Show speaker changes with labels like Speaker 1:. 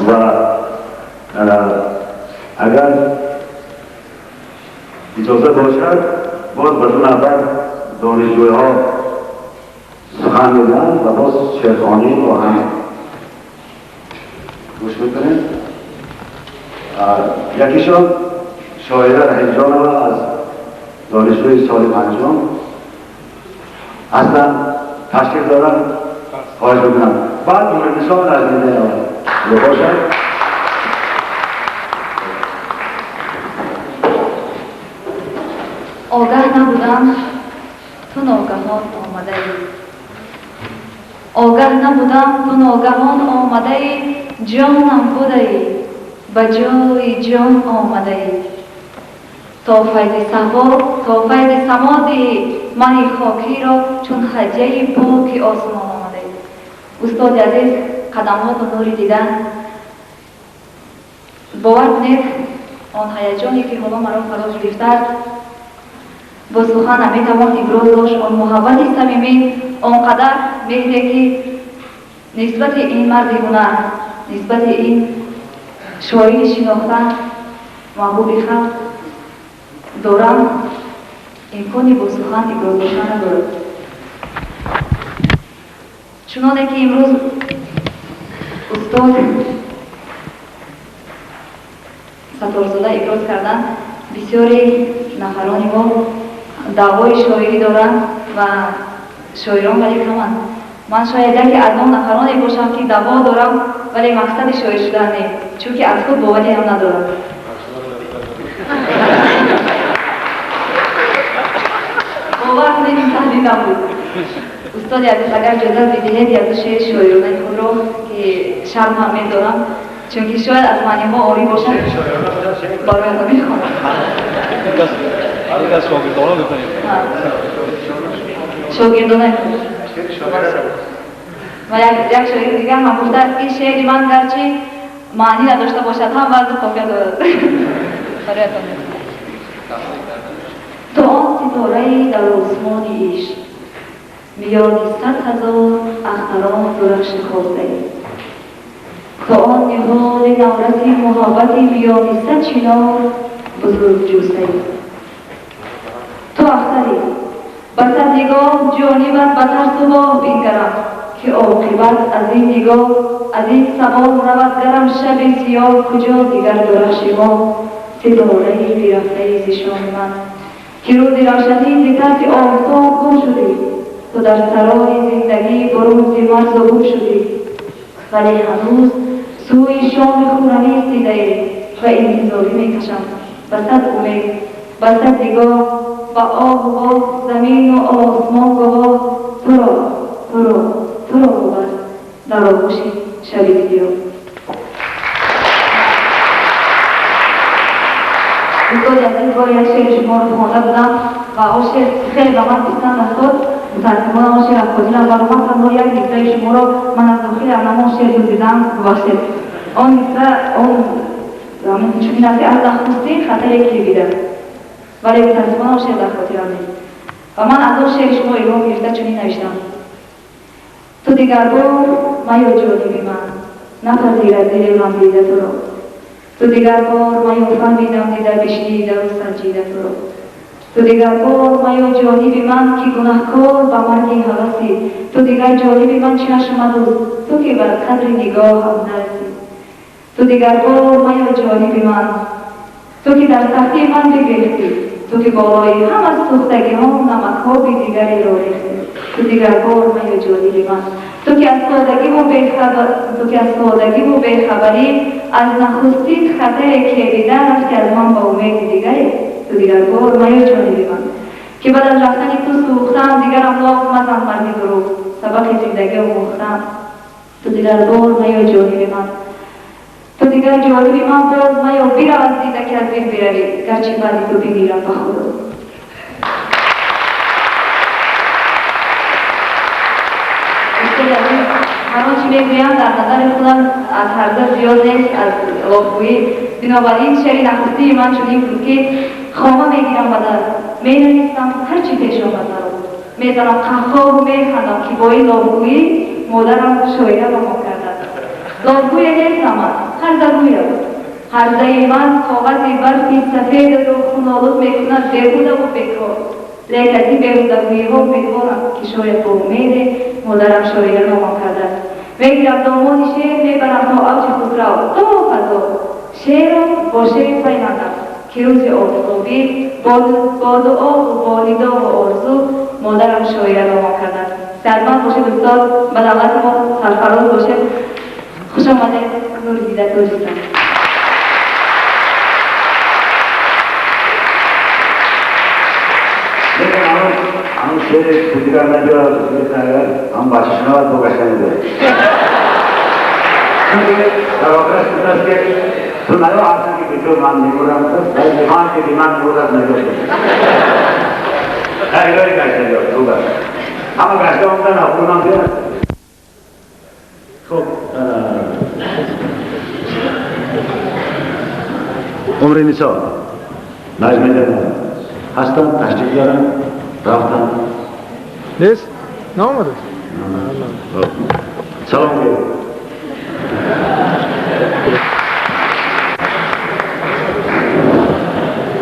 Speaker 1: و اگر اجازه باشد باز به دو نفر دانشجوها سخن میگن و باز شعرخوانی با هم گوش میکنیم. یکیشان شاعره رحیمجانова از دانشجوی سال پنجم اصلا تشریف دارن، خواهش میکنم. بعد نورالنسا نجمیده باشد.
Speaker 2: Огаҳ набудам, ту ногаҳон омадаӣ. Огаҳ набудам, ту ногаҳон омадаӣ, ҷонам будаӣ, ба ҷои ҷон омадаӣ. То файзи саҳво, то файзи само диҳӣ, мани хокиро чун ҳадияи поки осмон омадаӣ. Устоди азиз, қадамҳото нури дидан. Бовар кунед, он ҳаяҷоне ки ҳоло маро фаро гирифтааст, бо сухан наметавон иброз дошт. Он муҳаббати самимӣ, он қадар меҳре ки нисбати ин марди ҳунар, нисбати ин шоири шинохта, маҳбуби халқ дорам, имкони бо сухан иброз доштан надорад. Чуноне ки имрӯз устод Сатторзода иброз карданд, бисёри нафарони мо даъвои шоирӣ доранд ва шоирон вале каманд. Ман шояд яке аз он нафароне бошам ки даъво дорам, вале мақсади шоир шудан не, чунки аз худ боварӣ ҳам надорам. Бовар кунед, ин таҳдид набуд. Устоди азиз, агар иҷозат бидиҳед, як ду шеъри шоиронаи худро ки шарм ҳам медорам, чунки шояд аз маъниҳо орӣ бошад, бароятон мехонам. Шогирдона ва як шоири дигар ҳам гуфтааст, ин шеъри ман гарчи маънӣ надошта бошад, ҳам вазну қофия дорад. Бароятон мехонам. То он ситораи дар осмони ишқ, миёни 100,000 ахтарон дурахши хосаӣ. То он ниҳоли навраси муҳаббати миёни 100 чинор бузург ҷусаӣ. То ахтарӣ ба сад нигоҳ ҷонибат ба тарсу воҳ бингарам, ки оқибат аз ин нигоҳ, аз ин сабоҳ равад гарам шаби сиёҳ, куҷо дигар дурахши моҳ, ситораи бирафтаи зишони ман, ки рӯзи равшанӣ зи тарси офтоб гум шудӣ, ту дар сарои зиндагӣ бурун зи марзу бум шудӣ, вале ҳанӯз сӯи шоми хуррамӣ дидаӣ ва интизорӣ мекашам ба сад умед, ба сад нигоҳ, ба оҳу воҳ, замину осмон гувоҳ, туро, туро, туро бубаст дар оғӯши шаби сиёҳ. Устоди азиз, бори як шеъри шуморо хонда будам ва он шеър хеле ба ман писанд афтод. Мутаассифона он шеър аз хотирам баромад, танҳо як мисраи шуморо ман аз дохили ҳамон шеър дуздидам, бубахшед. Он мисра, он чунин аст, аз нахустин хатаре ки бидам, вале мутаассифона он шеър дар хотирам нест. Ва ман аз он шеъри шумо илҳом гирифта чунин навиштам: ту дигарбор маё ҷониби ман, напазирад дили ғамдида туро. Ту дигарбор маё фаҳмидам дида, бишнидаву санҷида туро. Ту дигарбор маё ҷониби ман, ки гунаҳкор ба марги ҳавасӣ. Ту дигар ҷониби ман чашм мадӯз, ту ки бар қадри нигоҳам нарасӣ. Ту дигарбор маё ҷониби ман, ту ки дар сахтии ман бигрехтӣ, ту ки болои ҳама сӯхтагиҳо намакҳоби дигареро рехтӣ. Ту дигарбор маё ҷониби ман, ту ки аз содагиву бехабар, ту ки аз содагиву бехабарӣ аз нахустин хатаре ки дида рафти аз ман ба умеди дигаре. Ту дигарбор маё ҷониби ман, ки баъд аз рафтани ту сӯхтам, дигарам лоф мазан марди дурӯғ, сабақи зиндагӣ омӯхтам. Ту дигарбор маё ҷониби ман, ту дигар ҷониби ман боз маё, бирав аз дида ки аз дил биравӣ, гарчи баъди ту бимирам ба худо. Устоди азиз, ҳар он чӣ мегӯям дар назари худам аз ҳарза зиёд нест, аз лофгӯӣ. Бинобар ин шеъри нахустии ман чунин буд ки хома мегирам ба даст, менависам ҳар чӣ пеш омад маро, мезанам қаҳқоҳу механдам, ки бо ин лофгӯӣ модарам шоира ба мо кардааст. Лобгӯе нестам ман, ҳарзагӯям. Ҳарзаи ман коғази барфи сафедро хунолуд мекунад беҳудаву бекор. Лек аз ин беҳудагӯиҳо умедворам, ки шояд бо умеде модарам шоира номам кардааст. Мегирам домони шеър, мебарам то авҷи хусрав, то фазо. Шеърро бо шеър пайвандам, ки рӯзи офтобӣ бо дуову бо нидову орзу модарам шоира номам кардааст. Сиҳатманд бошед, устод, ба давлати мо сарфароз бошед. Хуш омадед, нури дида Тоҷикистон.
Speaker 1: Лекин ҳамун шеъри дигар наҷояд, агар ҳам бача шунавад, бо гаштани дорад. Чунки дар охираш гуфтааст, ки ту наё, ҳарчанд ки бечор ман мемурам, мехоҳам, ки би ман мурдат наҷот. Харидори гашта хуб аст. Ҳама гашта омадан, охирман биёд. Хуб, умри нисо наҷмидин ҳастанд, ташриф доранд, рафтанд?
Speaker 3: Нест, наомада.
Speaker 1: Салом.